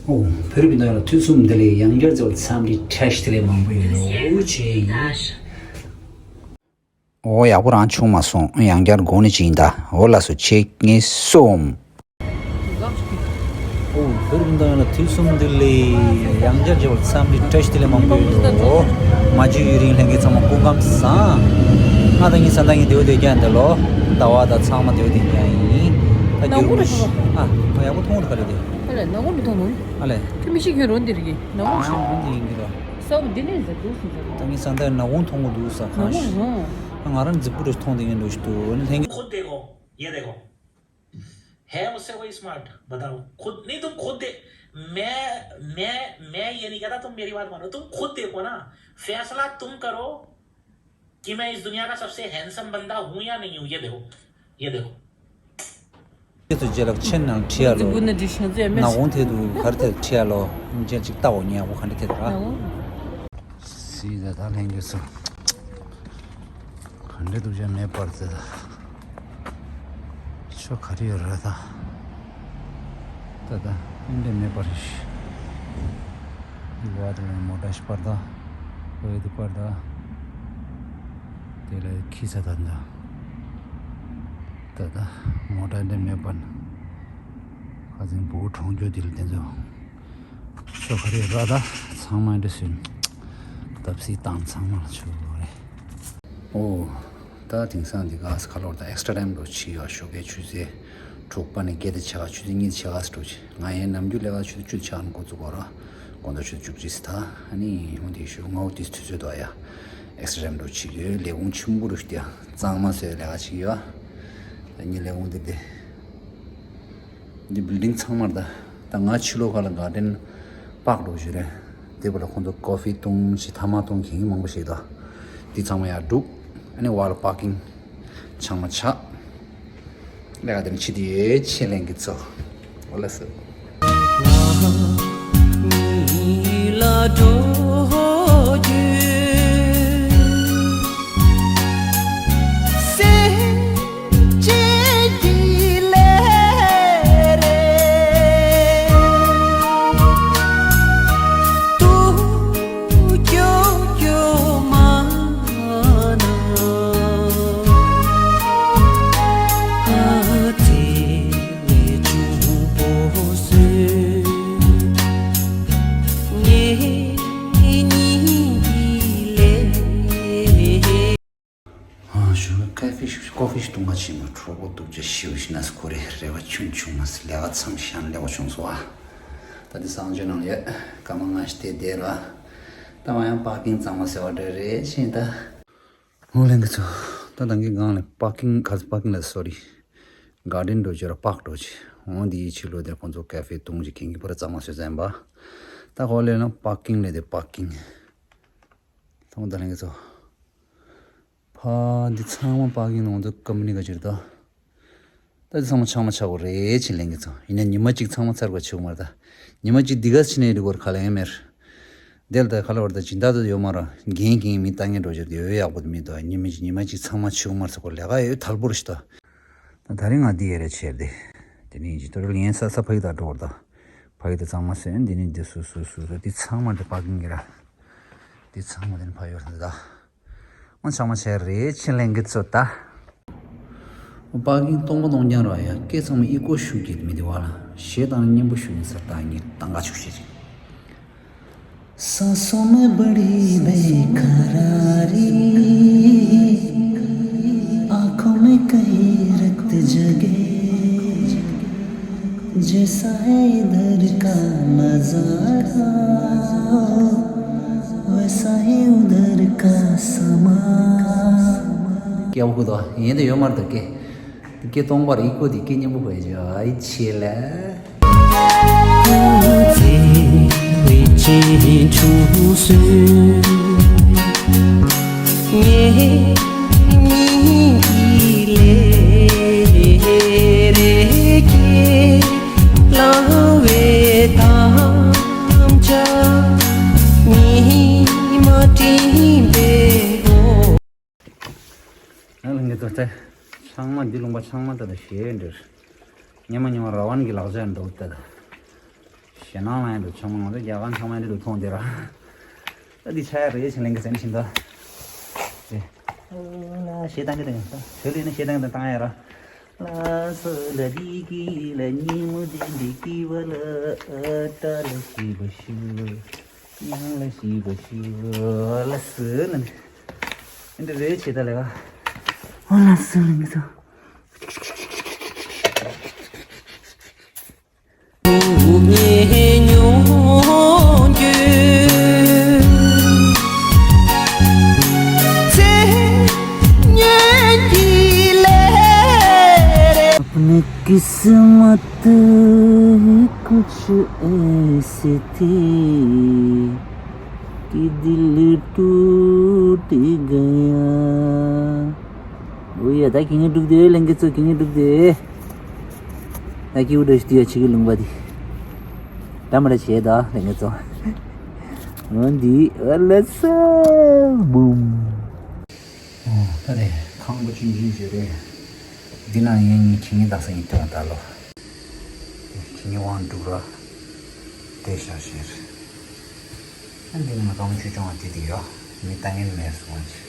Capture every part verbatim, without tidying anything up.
ཨོ། བོད་རིགས་སྤུན་ཟླ་ཡོངས་ལ་ཐུགས་གསོ་བདེ་ལེགས། ཡང་བསྐྱར་མཇལ་བར་འཚམས་འདྲི་བཀྲ་ཤིས་བདེ་ལེགས་མང་པོ་ཡོད་ལོ་ཅེས་ཡིན། ཨོ་ཡག་པོ་རང་བྱུང་མ་སོང་། ཡང་བསྐྱར་དགོངས་ནས་ཅི་ཡིན་ད། ཨོ་ལགས་སོ་ཆེ་ངེས་སོམ། ཨོ་བོད་རིགས་སྤུན་ཟླ་ཡོངས་ལ་ཐུགས་གསོ་བདེ་ལེགས། ཡང་བསྐྱར་མཇལ་བར་འཚམས་འདྲི་བཀྲ་ཤིས་བདེ་ལེགས་མང་པོ་ཡོད་ལོ། མ་བརྗེད་ཡུན་རིང་ལྷན་རྒྱས་ཚང་མ་སྐུ་ཁམས་བཟང་། ང་དང་ངའི་བཟའ་ཟླ་གཉིས་བདེ་པོ་བདེ་རྐྱང་ཡིན་ད་ལོ། ཟླ་བ་དང་ཚང་མ་བདེ་པོ་བདེ་རྐྱང་ཡིན། ད་ནང་སྒོ་རུ་རྒྱུགས་ཤིག་ཨ་ཡག་པོ་མཐོང་འདུག་ག་ལེ་དེ། ཨ་ལས་ནང་སྒོ་རུ་མཐོང་ནོ། ཨ་ལས། ཁྱོད་མི་ཤེས་ཁྱོད་རོ་འདིར་གི་ནང་སྒོ་ཨ་ཤོག་རང་འདི་ཡིན་གི་ར། ས་བ་འདི་ནས་ཟ་འདུག་སུ་ཟ། ད་ངའི་བཟའ་ཟླ་ནག་ཁུང་མཐོང་གི་འདུག་ས་ཁ་ནང་སྒོ་རུ་མཐོང་། ང་རང་རྫིག་པོ་རེ་མཐོང་དེ་ངས་འགྲོ་ཞིག་འདུག་ཨ་ནི་ལྷན་རྒྱས། खुद देखो, ये देखो, है मुझसे कोई स्मार्ट? बताओ खुद। नहीं, तुम खुद दे। मैं मैं मैं ये नहीं कहता तुम मेरी बात मानो, तुम खुद देखो ना। फैसला तुम करो कि मैं इस दुनिया का सबसे हैंडसम बंदा हूं या नहीं हूं। ये देखो, ये देखो। ཁྱེད་ཚོ་རྗེས་ལ་མཆན་ནང་བྲིས་ཡ་ལོ། ནག་ཁུང་ཐད་དུ་ག་རེ་ཐད་དུ་བྲིས་ཡ་ལོ། མཆན་ཅིག་ལྟ་འོ་ཉལ་བོ་ག་འདྲ་ཐད་དུ་ར། སྲིད་ད་ད་ལྷན་རྒྱས་སུ་ག་འདྲ་འདུག་ཅག་མེད་པར་ཚེ་ད། ཆོ་ག་རེ་ཡོད་རེད་ད། ད་ད་ཨེ་འདྲ་མེད་པར་ཤི། འདི་བ་དེ་ལ་མོ་ཊ་ཤི་པར་ད། ཨོ་ཡེ་དུ་པར་ད། དེ་ལ་ཁི་ས་ད་ད། ད་ད་མོ་ཊ་འདྲ་མེད་པར་ན། ཁ་སང་བུ་གྲོང་ཁྱེར་དེ་ལ་དེ་ཚོ། ཆོ་ག་རེ་ར་ད་ཚང་མ་འདྲ་སུན། བརྡབ་གསིག་བཏང་ཚང་མ་ལ་ཆོ་རེད། ཨོ། ད་དེང་སང་འདི་ག་ས་ཁ་ལོར་ད་ཨེག་སི་ཊ་ཊེམ་འགྲོ་ཆི་ཡོད་ཞོགས་ཀའི་ཆུ་ཚོད་དྲུག་པ་ནས་བརྒྱད་དེ་ཆ་ག་ཆུ་ཚོད་གཉིས་དེ་ཆ་ག་ས་འགྲོ་ཆི། ང་ཡན་ནམ་རྒྱུན་ལས་ཀ་ཆུ་ཚོད་བཅུ་དེ་ཆ་ག་ནས་འགོ་བཙུགས་གོ་ར། དགོང་དྲོ་ཆུ་ཚོད་བཅུ་གཅིག་སི་ད་ཨ་ནི་ཧུན་དེ་ཞུ་ངའོ་དེ་དུས་ཚོད་དོ་ཡ། ཨེག་སི་ཊ་ཊེམ་འགྲོ་ཆི་གི་ལས་ཁུངས་ཆེན་པོ་རུ་ཤི་ཏེ་གཙང་མ་བཟོས་ལས་ཀ་ཆི་ཡོད། ད་ཉི་ལས་ཁུངས་དེ་དེ། འདི་བིལ་ཌིང་ཚང་མར་ད། ད་ང་ཕྱི་ལོགས་ཁ་ལ་གར་ཌེན་པཱག་འགྲོ་རྒྱུ་རེད། དེ་བ་ལ་ཁོང་ཚོ་ཀོ་ཕི་བཏུང་ཞིག་ཐ་མག་བཏུང་མཁན་མང་པོ་ཞིག་ད། འདི་ཚང་མ་ཡར་སྒྲུག་ཨ་ནི་བ་ལ་པར་ཀིང་ཆང་མ་ཆག་ལས་ཀ་དེ་ནི་ཕྱི་དེ་ཡོད་ཆེད་ལེན་གི་ཚོ། འོ་ལགས་སོ། ཨ་ཞུ་ཀ་ཕི་ཀོ་ཕི་བཏུང་ག་ཕྱིན་མ་གྲོགས་པོ་སྡུག་ཅག་ཤིའུ་ཤི་ན་སི་ཁོ་རེ་རེ་བ་ཆུང་ཆུང་མ་སི་ལས་ཀ་མཚམས་ཤང་ལས་བ་བྱུང་སོ་ཨ། ད་འདི་གསང་སྤྱོད་ནང་ཡོད་སྐར་མ་ལྔ་ཞིག་དེ་བསྡད་ར། ད་མ་ཡང་པར་ཀིང་གཙང་མ་ཟེར་བ་འདྲ་རེད་ཕྱིན་ད། ཧོ་ལེན་གི་ཚོ། ད་ད་གིན་སྒང་ལ་པར་ཀིང་ག་ཚོད་པར་ཀིང་ལ་སོ་རི། གར་ཌེན་འགྲོ་ཆེ་ར་པརྐ་འགྲོ་ཆེ། འོང་འདི་ཡི་ཕྱི་ལོ་དེ་ཁོང་ཚོ་ཀ་ཕེ་བཏུང་ཆེ་ཁེང་གི་པར་གཙང་མ་བཟོས་ཙམ་པ། ད་ཧོ་ལེན་ན་པར་ཀིང་ལས་དེ་པར་ཀིང་། ཐོང་ད་ལེན་གི་ཚོ། ཕ་འདི་ཚང་མ་པར་ཀིང་ནང་དུ་ཀམ་པ་ནི་ག་ཅིར་ད། ད་འདི་ཚང་མ་ཆང་མ་ཆག་གོ་རེད་ཕྱིན་ལེན་གི་ཚོ། ཡིན་ན་ཉི་མ་གཅིག་ཚང་མ་ཚར་གོ་ཆེ་གོ་མ་རེད་ད། ཉི་མ་གཅིག་འདི་ག་ཕྱིན་ནས་འགྲིག་གོ་ར་ཁ་ལེན་མེར། དེ་ལ་ད་ཁ་ལ་བར་ད་སྦྱིན་བདག་ད་ཡོད་མ་ར། རྒན་རྒན་མི་ལྟ་ངན་འགྲོ་རྒྱུ་དེ་ཡོད་ཡག་པོ་དེ་མི་འདུག་ཉི་མ་གཅིག་ཉི་མ་གཅིག་ཚང་མ་ཕྱི་མར་ཚོ་ལས་ཀ་ཡོད་དལ་པོ་རེད་ཤི་ད། ད་ད་རིང་ང་འདི་ཡེ་རེ་ཆེར་དེ། དེ་ནི་ཡིན་གཅིག་ཏོ་རེ་ལ་ངན་ས་ས་ཕ་གི་ད་འགྲོ་བར་ད། ཕ་གི་ད་གཙང་མ་སོན་འདི་ནི་འདི་སུ་སུ་སུ་སུ་འདི་ཚང་མ་འདི་པར་ཀིང་གི་ར། འདི་ཚང་མ་འདི་ནི་ཕ་ཡོད་ར་འདི་ད། ང་ཚང་མ་བྱས་རེད་ཕྱིན་ལེན་གི་ཚོད་ད། པར་ཀིང་སྟོང་པ་སྟོང་རྐྱང་ར་ཡ་སྐད་ཚང་མ་ཨི་ཀོ་ཞུ་གི་མི་དེ་བ་ལ་གཞས་བཏང་ན་སྙན་པོ་ཞུ་ཡིན་ས་ད་ངས་བཏང་ག་ཆུག་ཤེས་ཅིག सांसों में बड़ी बेकरारी, आंखों में कहीं रक्त जगे, जैसा है इधर का नजारा, वैसा ही उधर का समा। क्या वो तो ये तो यो मर तो के। སྐད་སྟོང་པར་ཡིག་གོ་དེ་སྐད་སྙན་པོ་བས་ཀྱི་ཨ་ཡི་ཆེ་ལ། ང་ལ་ངེས་ཏོ་ཚེ། ཆང་མ་འདི་ལུང་པ་ཆང་མ་ད་ད་ཞེས་འདིར། ཉི་མ་ཉི་མ་ར་ཝན་གྱི་ལག་ཆ་འགྲོ་ད་ད། ཞེད་སྣང་ལངས་ཡ་འདུག་ཚང་མ་ང་ཚོ་རྒྱ་གར་ཚང་མ་འདི་འདུག་མཐོང་དེ་ར། ད་འདི་ཆ་ཡ་རེད་ཆེ་ལེན་གི་ཟེར་ནས་ཤིང་ད། དེ། ཨོ་ན་ཞེ་སྡང་གི་དང་ད་བོད་ལ་ཡིན་ན་ཞེ་སྡང་གི་དང་བཏང་ཡ་ར། ལ་སོ་ལ་དི་གི་ལ་ཉི་མོ་དེ་འདི་གི་བ་ལ་ཨ་ཏ་ལ་ཤི་བ་ཤི་བ། ཡང་ལ་ཤི་བ་ཤི་བ་ལ་སོ་ལ་ནི། འདི་རེད་ཆེ་ད་ལེ་ག་ཨོ་ལ་སོ་ལ་ངི་སོ། अपने किस्मत कुछ ऐसे थे कि दिल टूट गया। ཨོ་ཡ། ད་ཁྱི་ངན་འདུག་དེ། ལྷན་རྒྱས་ཚོ་ཁྱི་ངན་འདུག་དེ། ད་ཁྱི་འུ་འདྲ་ཞིག་དུས་ཡ་ཆི་གི་ལུང་པ་དེ། ད་མ་ར་བྱེད་ད་ལྷན་རྒྱས་ཚོ། འོ་འདི་ཨ་ལ་ས་བུམ། ཨོ་ད་དེ་ཁང་པ་ཆུང་ཆུང་ཞིག་རེད། འདི་ན་ངས་ངའི་ཁྱི་ངན་བདག་ས་ཡིན་ཏེ་འོང་ད་ལོ། ཁྱི་ངན་དབང་འདུག་ར། དེ་ཤ་ཤེར། ཨ་འདི་ནི་ང་ཏང་ཆུ་ཆུང་བ་དེ་དེ་ཡོ། མི་ལྟ་ངན་མེད་སོང་ཅི།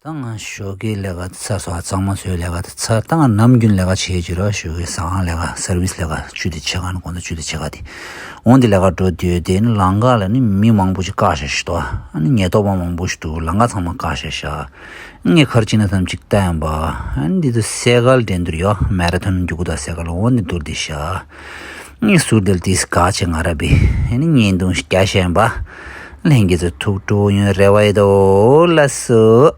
ད་ང་ཞོགས་ཀའི་ལས་ཀ་ཚར་སོང་། ཨ་གཙང་མ་བཟོའི་ལས་ཀ་དེ་ཚར། ད་ང་ནམ་རྒྱུན་ལས་ཀ་བྱེད་ཀྱི་ར། ཞོགས་ཀའི་ཟ་ཁང་ལས་ཀ་སར་བིས་ལས་ཀ་བཅུ་དེ་བྱེད་ག་ནི་དགོང་དག་བཅུ་དེ་བྱེད་ག་དེ། འོང་དེ་ལས་ཀ་འགྲོ་དུས་དེ་ནི་ལམ་ཁ་ལ་ནི་མི་མང་པོ་ཞིག་བཀག་བཞག་ཤི་ཏོ། ཨ་ནི་ཉེན་རྟོག་པ་མང་པོ་ཞིག་འདུག་ལམ་ཁ་ཚང་མ་བཀག་བཞག་ཤག་ངས་ཁར་ཅི་ན་ཐམས་ཅིག་བལྟས་ཡང་པ། ཨ་ནི་འདི་ཚོ་སེ་གལ་འགྲན་བསྡུར་ཡོ། མེ་ར་ཐོན་རྒྱུག་གུ་དང་སེ་གལ་འོ་འདི་འདུར་འདི་ཤ། ངས་ཟུར་དེར་ཏིས་ག་ཆེ་ང་ར་བི། ཨ་ནི་བརྙན་ཐུང་ཞིག་རྒྱ་ཤན་པ། ལྷན་རྒྱས་ཚོ་ཐུགས་སྤྲོ་ཡོན་རེ་བ་ཡོད་དོ་ལ་སོ།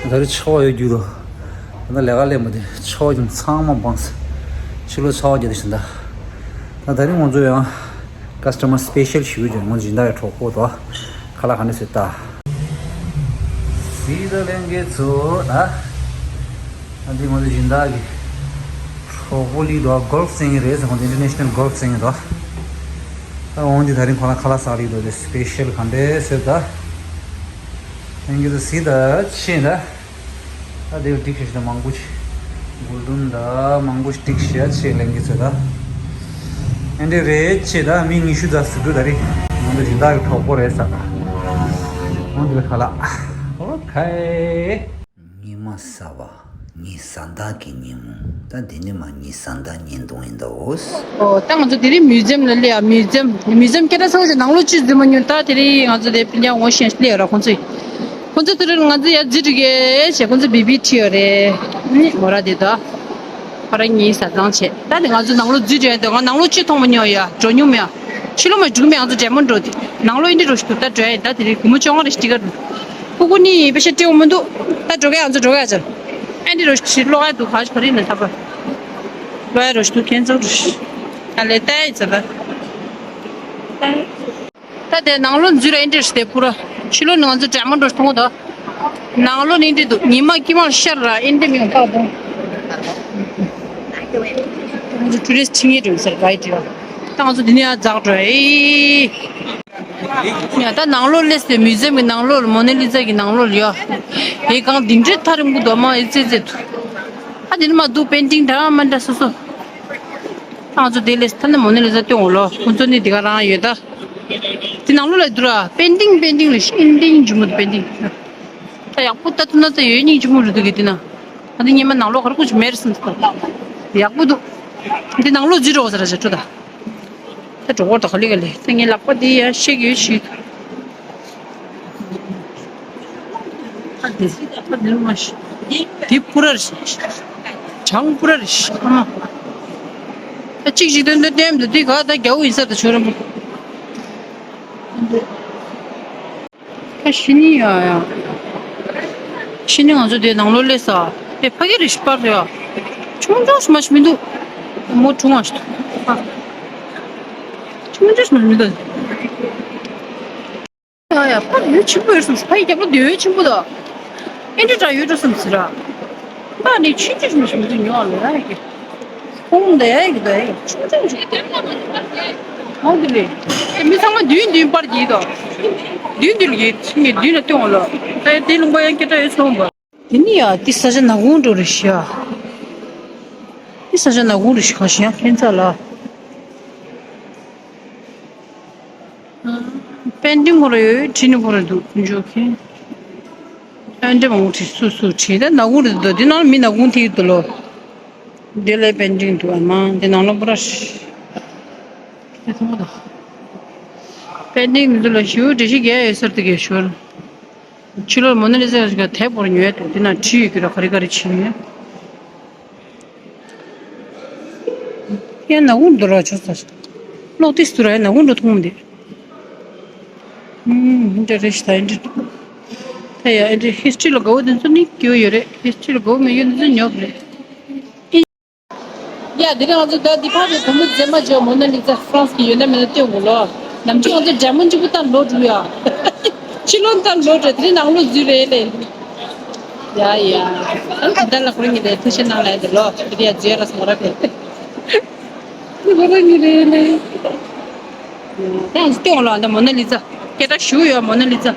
ད་རེས་ཆར་པ་ཡོད་རྒྱུ་དོ། ད་ལས་ཀ་ལས་མ་དེ་ཆར་པ་ཀྱང་ཚང་མ་སྤངས། ཕྱི་ལོགས་ཆར་པ་རྒྱག་དུས་ཤིང་ད། ད་ད་རེས་ང་ཚོ་ཡང་ཀ་སི་ཊ་མར་སི་པེ་ཤལ་ཞིག་ཡོད་ཀྱང་ང་ཚོ་སྦྱིན་བདག་གི་གྲོགས་པོ་དོ། ཁ་ལག་ག་ནས་བཟོས་ད། སི་ད་ལྷན་རྒྱས་ཚོ་ད། ད་འདི་ང་ཚོ་སྦྱིན་བདག་གི་གྲོགས་པོ་ལི་དོ་གོལ་ཕ་སེང་གི་རེད་ཟེར། ཁོང་ཚོ་ཨིན་ཊར་ནེ་ཤ་ནལ་གོལ་ཕ་སེང་གི་དོ། ད་འོང་འདི་ད་རིང་ཁོ་ན་ཁ་ལག་ཟ་ལི་དོ་དེ་སི་པེ་ཤལ་ག་འདྲས་ཟེར་ད། ལྷན་རྒྱས་ཚོ་སི་ད་ཆེ་ད། ད་དེ་བ་སྒྲིག་ཤེས་ཤིག་ད་མང་པོ་ཆེ། གུར་དུམ་ད་མང་པོ་སྒྲིག་ཤེས་ཆེ་ལེན་གི་ཚོད་ད། ཨེ་འདྲ་རེད་ཆེ་ད་མི་ཉི་ཤུ་ད་ཟུ་དུ་ད་རེད། ང་ཚོ་སྦྱིན་བདག་གི་གྲོགས་པོ་རེད་ས་ད། ང་ཚོ་ཁ་ལག་ཨོ་ཁེ། ཉི་མ་གསར་པ། ངའི་བཟའ་ཟླ་གི་ཉིན་མོ། ད་འདི་ནི་མ་ངའི་བཟའ་ཟླ་བརྙན་ཐུང་ཡིན་ད་འོ། ཨོ་ད་ང་ཚོ་དེ་རིང་མིའུ་ཛི་ཡམ་ལ་སླེབས་ཡ། མིའུ་ཛི་ཡམ་མིའུ་ཛི་ཡམ་སྐད་གྲགས་ཚ་བོ་ཞིག་ནང་ལོགས་ཅིག་འཛུལ་མ་མྱོང་། ད་དེ་རིང་ང་ཚོ་དེ་སྤུན་ཀྱག་ངོ་ཤེས་སླེབས་ཡོད་ར་ཁོང་ཚོས། ཁོང་ཚོ་དེ་རིང་ང་ཚོ་ཡར་འཛུལ་འགྲོ་གི་བྱས། ཁོང་ཚོ་བི་བི་ཁྲིད་ཡོད་རེད། ནི་མོ་ར་དེ་ད། ཁོ་ར་ངའི་བཟའ་ཚང་བྱས། ད་དེ་ང་ཚོ་ནང་ལོགས་འཛུལ་འགྲོ་ཡ་དེ་ང་ནང་ལོགས་ཅིག་མཐོང་མ་མྱོང་ཡ། འགྲོ་མྱོང་མེད་ཡ། ཕྱི་ལོགས་མ་འགྲོ་མེད། ང་ཚོ་འདྲེ་མོ་འགྲོ་དེ་ནང་ལོགས་ཨེ་འདྲ་རོ་ཞིག་འདུག་ད་འགྲོ་ཡ་ཡིན། ད་དེ་རིང་སྒོར་མོ་བཅོ་ལྔ་རེ་ཞིག་སྤྲད་ག་འགྲོ། ཕྲུ་གུ་གཉིས་པེ་ཤ་སྤྲད་འོང་མི་འདུག་ད་འགྲོ་ག་ཡ། ང་ཚོ་འགྲོ་ག་ཡ་ཆ། ཨེ་འདྲ་རོ་ཞིག་ལོག་ཡ་འདུག་ག་ཞིག་ག་རེ་ཡིན་ན་ད་པ། བའི་རོ་ཤི་དུ་ཁྱེད་ཚོ་རོ་ཤི། ཨ་ལེ་ཏའི་ཙ་ད། ད་དེ་ནང་ལོ་འཛུལ་ར་ཨེ་འདྲ་ཞིག་དེ་པུ་ར། ཕྱི་ལོ་ནང་འཛུལ་དྲ་མ་འགྲོ་མཐོང་ད། ནང་ལོ་ནི་འདི་འདུག་ཉི་མ་ཀི་མ་ཤར་ར་ཨེ་འདྲ་མི་ཡོང་ད་དུང་། ང་ཚོ་ཊུ་རི་སི་ཊི་ཁྲིད་ངེས་འགྲོ་ཟེར་ག་ཡི་དྲི་བ། ད་ང་ཚོ་འདི་ནས་ཡར་འཛེགས་འགྲོ་ཨེ། ཡ་ད་ནང་ལོགས་སླེབས་ཏེ་མིའུ་ཛི་ཡམ་གྱི་ནང་ལོགས་ལ་མོ་ན་ལི་ཛ་གི་ནང་ལོགས་ལ་ཡོད། ཨེ་གང་འདི་འདྲའི་ཐག་རིང་པོ་འདུག་མ་ཨེ་ཙེ་ཙེ་འདུག་ཨ་འདི་ནི་མ་འདུག་པེན་ཊིང་འདྲ་མ་འདྲ་སོ་སོ། ང་ཚོ་དེ་ལས་ཐ་ན་མོ་ན་ལི་ཛ་སྟོན་འོ་ལོ་ཁོ་ཚོ་ནི་དེ་ག་རང་ཡོད་ད། དེ་ནང་ལོགས་ལ་འདུག་ར་པེན་ཊིང་པེན་ཊིང་ལ་ཤིན་ཏིང་ཇི་མོ་དུ་པེན་ཊིང་། ད་ཡག་པོ་ལྟ་ཐུབ་ན་ད་ཡོད་སྙིང་རྗེ་མོ་རེད་འདུག་གི་དེ་ན། ཨ་འདི་སྙེ་མ་ནང་ལོགས་ག་རེ་ཁུག་ཅིག་མེར་སོང་ད། ཡག་པོ་འདུག་འདི་ནང་ལོགས་འཛུལ་འགྲོ་བ་ཟེར་ར་ཞེ་ཁྲོ་ད། ད་གྲོགས་པོ་ད་ག་ལེ་ག་ལེ་ད་ངའི་ལག་པ་འདི་ཡ་ཤེས་ཀྱི་ཡོད་ཤི། ད་འདི་ད་འདི་མ་ཤི། འདི་པུ་ར་རེད་ཤི། གྲང་པུ་ར་རེད་ཤི་ཨ་མ། ད་གཅིག་གཅིག་སྟོན་སྟོན་སྟོན་འདི་འདི་ག་ད་རྒྱ་བོ་ཡིན་ས་ད་ཆོས་རམ་པོ། ད་ཤི་ནི་ཡ་ཡ། ཤི་ནི་ང་ཚོ་དེ་ནང་ལོགས་སླེབས་ས། དེ་ཕ་གི་རི་ཤི་པར་ཡ། ཆུང་ཆུང་ཞིག་མ་ཞིག་མི་འདུག་མོ་ཆུང་བ་ཞིག་འདུག་ཆུང་ཆུང་ཞིག་མ་ཞིག་མི་འདུག་ཡ་ཡ་ཕ་ཡུལ་ཆེན་པོ་ཡོད་སམ་ཕ་ཡི་རྒྱབ་ལོ་དེ་ཡུལ་ཆེན་པོ་དང་། ཨེ་འདྲ་འདྲ་ཡོད་འགྲོ་སམ་ཟེར་ར། ཕ་ནི་ཆུང་ཆུང་ཞིག་མ་ཞིག་མི་འདུག་ཉོ་བ་ལ་ཡ་གི་ཁོང་འདི་ཡ་གི་འདི་ཡ་ཆུང་ཆུང་ཞིག་ཨོ་འདི་ལས། མི་ཚང་མ་མདུན་མདུན་པར་གྱིས་དང་། མདུན་མདུན་ལ་གྱིས་ངས་མདུན་ལ་སྟོན་འོང་ལ། ད་དེ་ལུང་པ་ཡང་སྐད་གྲགས་ཡོད་སོང་བ། དེ་ནི་ཡ་དེ་ས་ཆ་ནག་ཁུང་འགྲོ་རེ་ཤི་ཡ། དེ་ས་ཆ་ནག་ཁུང་རེ་ཤི་ག་ཤི་ཡ་ཁྱེད་ཚ་ལ། པེན་ཊིང་ཁོ་ར་ཡོད་བྲིས་ནི་ཁོ་ར་འདུག་ཀུན་སྤྱོད་མཁན། ཨ་འདྲ་མང་པོ་བྲིས་སུ་སུ་བྲིས་ད་ནག་ཁུང་རེད་འདུག་འདི་ནང་མི་ནག་ཁུང་ཐིག་འདུག་ལོ། འདི་ལས་པེན་ཊིང་འདུག་ཨ་མ་འདི་ནང་ལོ་པུ་ར་ཤི། ཁྱེད་ཚོ་མ་དང་། པེན་ཊིང་འདི་ལ་ཞུ་འདྲི་ཞིག་རྒྱག་ཡོད་སར་དེ་གས་ཞོར། ཕྱི་ལོགས་མོ་ན་ལི་ཛ་ཞིག་དེབ་བོར་ཉོས་ཏེ་འདི་ན་བྲིས་ཡོད་ཀྱི་ར་ག་རེ་ག་རེ་བྲིས་ཡོད། ཡང་ནག་ཁུང་འདུག་ར་ཆོག་ས། གློག་ཏིས་འདུག་ར་ཡང་ནག་ཁུང་འགྲོ་ཐུང་མི་འདུག་ཨུམ་འདྲ་རེ་ཞིག་ད་འདྲ། ད་ཡ་འདྲ་ཧིས་ཊི་རི་ལ་དགའ་བོ་འདི་ཚོ་ནི་སྐྱིད་པོ་ཡོད་རེད། ཧིས་ཊི་རི་ལ་དགའ་བོ་མེད་ཡོད་འདི་ཚོ་ཉོབ་རེད། ཡ་འདི་རིང་ང་ཚོ་ད་འདི་ཕར་བའི་བུ་མོ་མཛེས་མ་ཇོ་མོ་ན་ལི་ཛ་ཧྥ་རན་སི་གི་ཡོད་ན་མེད་ན་སྟོན་དགོས་ལོ། ནམ་རྒྱུན་ང་ཚོ་འདྲ་མོ་གཅིག་པུ་ད་ལོ་དྲུག་ཡ། ཕྱི་ལོ་ད་ལོ་དྲུག་དེ་རིང་ནང་ལོ་འཛུལ་རེད་ལེ། ཡ་ཡ། ཨ་ད་ལ་ཁོ་རང་གི་ལས་ཐུགས་ཤེས་གནང་ལ་ཡ་འདི་ལོ་དེ་རིང་ཡ་འཛུལ་ཡ་ལ་སོང་ར་ཕེ། ཁོ་རང་གི་རེད་ལེ། ཡང་སྟོན་ལ་འདི་མོ་ན་ལི་ཛ། སྐད་གྲགས་ཞུ་ཡོད་མོ་ན་ལི་ཛ།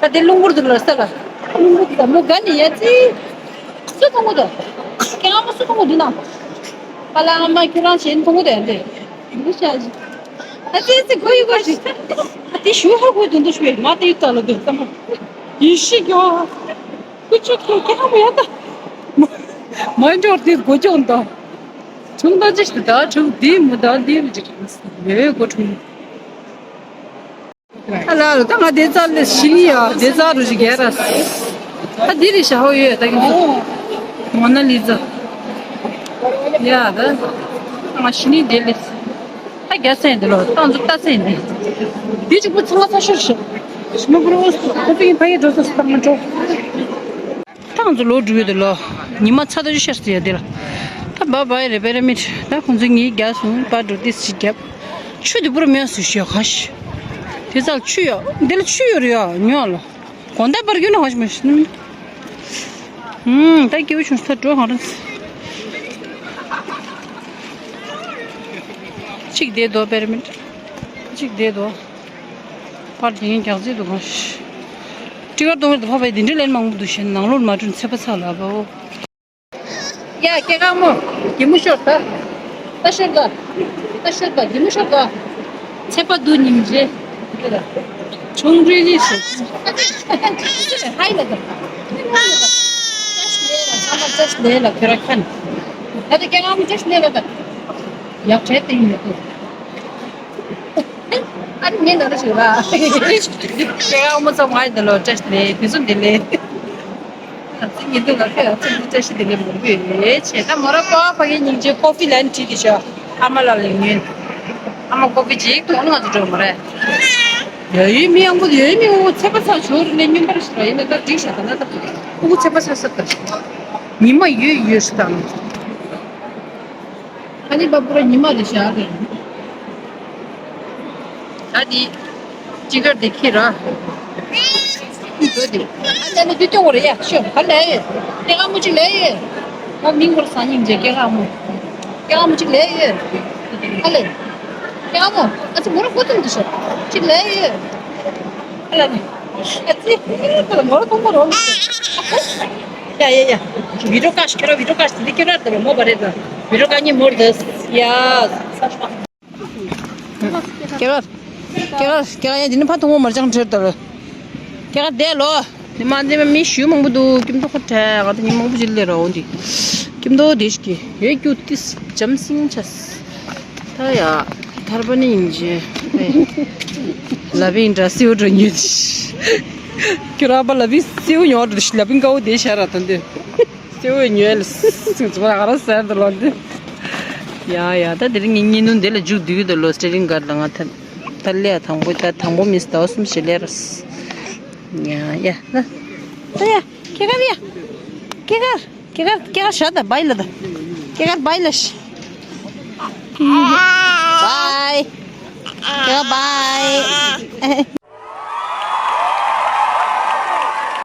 ད་དེ་རླུང་བུར་དུ་ལ་ས་ལ། རླུང་བུར་དུ་ལ་མོ་ག་ནི་ཡ་ཙི། སུ་མཐོང་གོ་དོ། ཀྱང་མོ་སུ་མཐོང་གོ་འདུག་ན། པ་ལ་ཨ་མ་ཁྱོད་རང་གཞན་མཐོང་གོ་དོ་ཡ་འདི། འདི་ཤ་ཞིག་ཨ་ཙི་ཙི་གོ་ཡི་གོ་ཞིག་ཨ་དེ་ཞུ་ཧ་གོ་དོན་དུ་ཞུ་ཡི་མ་དེ་ཡི་ཏོ་ལ་དོ་ཙམ་པ། ཡི་ཤི་ཀྱོ། ཀུ་ཅོ་ཁེ་ཁེ་ཧ་མོ་ཡ་ད། མ་འབྱོར་དེ་གོ་ཅོང་ད། ཁྲུང་ད་ཅི་ཞིག་ད་ཁྲུང་དེ་མོ་ད་དེ་རུ་ཅིག་ཡོད་གོ་ཁྲུང་། ཨ་ལ་ལ་ད་ང་དེ་ཙར་ལས་ཤི་ཡ་དེ་ཙར་རུ་ཞིག་རྒྱལ་ར། ད་འདི་རེད་ཤ་ཧོ་ཡོད་ད་གིན་ཚོ། མོ་ན་ལི་ཛ། ཡ་ད། ང་ཤི་ནི་དེ་ལས། ད་རྒྱ་སེན་དེ་ལོ་ཏང་ཚོ་ལྟ་སེན་དེ། དེ་གཅིག་པུ་ཚང་མ་ཚ་ཤོར་ཤོར། ཞི་མ་བུ་རོ་ཁོ་ཚོ་ཡིན་ཕ་ཡི་འགྲོ་ས་སུ་ད་ང་འགྲོ། ཏང་ཚོ་ལོ་དྲུག་ཡོད་དེ་ལོ། ཉི་མ་ཚ་ད་ཅུ་ཤར་སི་ཡ་དེ་ལ། ད་བ་བ་ཡི་རེ་བེ་རེ་མི་ད་ཁོང་ཚོ་ངའི་རྒྱ་སོང་པ་འགྲོ་དེ་སི་རྒྱབ། ཆུ་དེ་བུར་མེད་སུ་ཤོད་ཁ་ཤི། དེ་ཚ་ཆུ་ཡོད་འདི་ལ་ཆུ་ཡོད་རེད་ཡ་ཉོ་ལ། དགོང་དག་པར་རྒྱུ་ན་ཧ་ཤི་མ་ཤི་ནི། ཧུམ་ད་སྐྱིད་པོ་བྱུང་ས་འགྲོ་གང་རུང་། གཅིག་བསྡད་དོ་པེར་མིན། གཅིག་བསྡད་དོ། པར་དེ་ངས་རྒྱག་རྩིས་འདུག་ག་ཤི། ཊི་ཀར་གཏོང་བའི་དུ་ཕ་བའི་དེ་འདྲའི་ལན་མང་པོ་འདུག་ཤི་ནང་ལོགས་མ་བསྐྲུན་ཚད་པ་ཚ་ལ་བའོ། ཡ་སྐྱེ་རྒན་མོ། གད་མོ་ཤོར་ད། ད་ཤོར་ད། ད་ཤོར་ད་གད་མོ་ཤོར་ད། ཚད་པ་འདུག་སྙིང་རྗེ། ཆུང་རུས་རིས་སུ། ཧའི་ལ་ད། ཧའི་ལ་ད། ཅེས་ལེ་ལ་ཚང་མ་ཅེས་ལེ་ལ་ཁྱོད་ར་ཁན། ད་ད་སྐྱེ་རྒན་མོ་ཅེས་ལེ་ལ་ད། ཡག་བྲལ་ཏེ་ཡིན་མི་ཐུབ། ཨ་ནི་ངས་ན་རུ་ཞུ་ལ། སྐྱེ་རྒན་མོ་ཚང་མ་ཡིན་ད་ལོ་ཅེས་ལེ་དུས་སུ་འདི་ལེ། ང་ཚོ་ཉིན་ཐོ་ལ་ཁ་ཡ་ཚོ་འདི་བཀྲ་ཤིས་བདེ་ལེགས་མང་པོ་ཡོད་རེད་བྱས་ད་མོ་ར་པ་ཕ་གི་སྙིང་རྗེ་ཀོ་ཕི་ལན་བྲིས་ཏེ་ཤོག་ཨ་མ་ལགས་ལ་ཉོན། ཨ་མ་ཀོ་ཕི་ཅིག་འཐུང་ན་ང་ཚོ་འགྲོ་མ་རེད། ཡ་ཡོད་མི་ཡང་པོ་ཡོད་མི་འུ་ཚད་པ་ཚ་ཞོར་ནས་སྨྱོན་པར་ཞིག་ལ་ཡིན་ན་ད་འགྲིག་ཤག་ད་ན་ད་འུ་ཚད་པ་ཚ་ས་ད་ཉི་མ་ཡོད་ཡོད་ཞིག་དང་། ཨ་ནི་པ་པུ་ར་ཉི་མ་དེ་བཞག་གི། ད་དེ་ཅི་གར་དེ་ཁྱེར་ར། འགྲོ་དེ། ཨ་ནི་དེ་སྐྱོང་བ་རེད་ཡ། ཤོ་ག་ལས་ཡོད། སྐྱེ་ཁ་མོ་ཅིག་ལས་ཡོད། ཨོ་མིང་བོར་སང་ཉིན་རྗེ་སྐྱེ་ཁ་མོ། སྐྱེ་ཁ་མོ་ཅིག་ལས་ཡོད། ཨ་ལས། སྐྱེ་ཁ་མོ། ཨ་ཙི་མོ་ར་ཁོ་ཐུང་དུ་ཤོ་ཅིག་ལས་ཡོད། ཨ་ལ་ནི། ཨ་ཙི། ཨ་ལ་མོ་ར་ཐུང་མོ་རོ། ཡ་ཡ་ཡ། བི་ཌིའོ་ཀ་ཤི་ཁྱོད་ར་བི་ཌིའོ་ཀ་ཤི་དེ་ཁྱོད་ར་དེ་མོ་བ་རེད་ད། བི་ཌིའོ་ཀ་ཉིན་མོར་དེ། ཡ། སྐྱེ་རྒ། སྐྱེ་རྒ། སྐྱེ་རྒ་ཡ་འདི་ནི་ཕ་ཐུང་མོ་མར་ཅང་ཁྲེར་དར། སྐྱེ་རྒ་བསྡད་ལོ། ནི་མ་འདི་མ་མི་ཞུ་མང་པོ་འདུག་ཀིམ་ཏོ་ཁོ་ཁྲ་ང་ད་ཉིན་མང་པོ་ཅིག་ལས་ར་འོང་དི། ཀིམ་ཏོ་དེ་ཞིག་གི་ཡོད་རྒྱུ་ཏིས་འཇམ་སིང་ཆ། ད་ཡ། ཐར་པ་ནི་ཡིན་ཅེ། ལ་བིང་འདྲ་སེའུ་འགྲོ་ཉོས་དི། ཁྱོད་ར་པ་ལ་བིང་སེའུ་ཉོ་འགྲོ་དི་ལ་བིང་དཀའ་བོ་དེ་ཤ་ར་ད་འདི། སེའུ་ཉོས་ལ་སིང་ཙུ་བ་ང་ར་ཟེར་དུ་ལོ་འདི། ཡ་ཡ་ད་དེ་རིང་ངའི་ཉིན་ནུ་འདི་ལ་མཇུག་བསྡུས་ཀྱི་འདུག་ལོ་སི་ཊེ་རིང་གར་ལ་ང་ད། ད་ལས་ཡ་དང་པོ་ད་དང་པོ་མིན་ཟླ་བ་གསུམ་ཞིག་ལས་ར། ཡ་ཡ་ན། ད་ཡ་ཁྱེད་གར་ཡ། ཁྱེད་གར་ཁྱེད་གར་ཁྱེད་གར་ཤ་ད་བའི་ལ་ད། ཁྱེད་གར་བའི་ལ་ཤ།